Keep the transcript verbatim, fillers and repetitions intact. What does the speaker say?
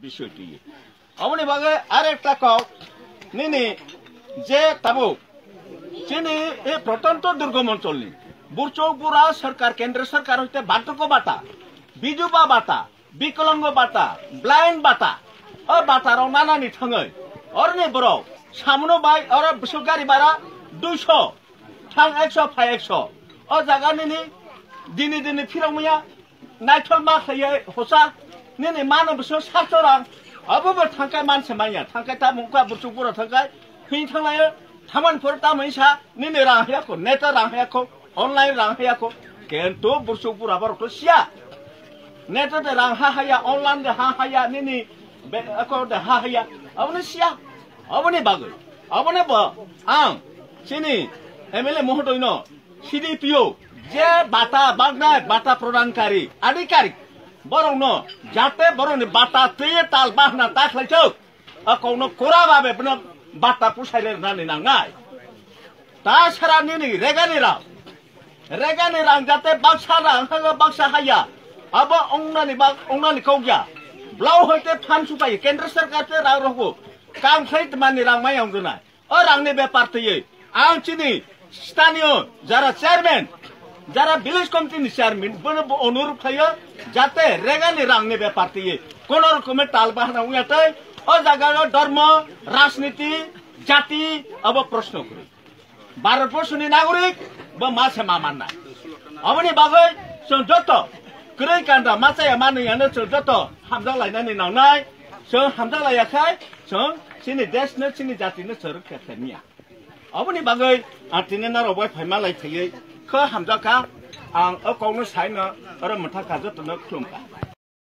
Bisoi twi. Aboni bagwi arekta kok nini je tabuk chini e Protonto Durgam oncholni burchuk bura sarkar, kendra sarkar hoite bantoko bata, bijuba bata, bikolango bata, blind bata, o bata rok nanani thangwi oroni borok samuno bai oro bwswk gari bara duiso thang ekso phai ekso. O jaga nini dini dini phirok maya naithok ma khlaiya hosa nini mano bwswk sakto rang obo bo thangkai manse manya thangkai ta mungkha burchuk bura thangkai hini thanglayo thaman phor ta mungsa nini rang haya kho neta rang haya kho online rang haya kho kento burchuk bura borok to siya neta de rang ha haya online de ha haya nini be ako de ha haya aboni siya aboni bagwi aboni bo ang chini M L A mohodoino C D P O je bata bagnai bata prodankari adhikarik borokno jate borokni bata twiwi tal bahna ta khlaithok, a kokno kura babe bwno bata pusaire rwnani nangnai. Ta sara nini regani rang, regani rang jate baksa rang hwnga baksa haya, abo ongnani bak ongnani kokya. Blau hoite phan supai kendra sarkar te rang rogo kam khlai tmani rang mai ongjonai. O rangni bepar twiwi ang chini sthanio jara chairman, jara village committee ni chairman, bono bo onurok khlaio, jate regani rangni bepar twiwi kono rokome tal bahna wngya tei o jaga o dhormo, rajniti, jati abo proshno kwrwi. Bharat borshoni nagorik bo ma se ma manna. Aboni bagwi chwng joto kwrwi kanda ma chaya manwi ano chwng joto hamjak lainani nangnai. Chwng hamjak laiya khai chwng chini desh no chini jati no chwng rwkha khe miya. Aboni bagwi ang tini norok bai phaima lai phaiwi khe hamjak kha. Ang o kokno saino oro mwthang kha jotono khulum kha.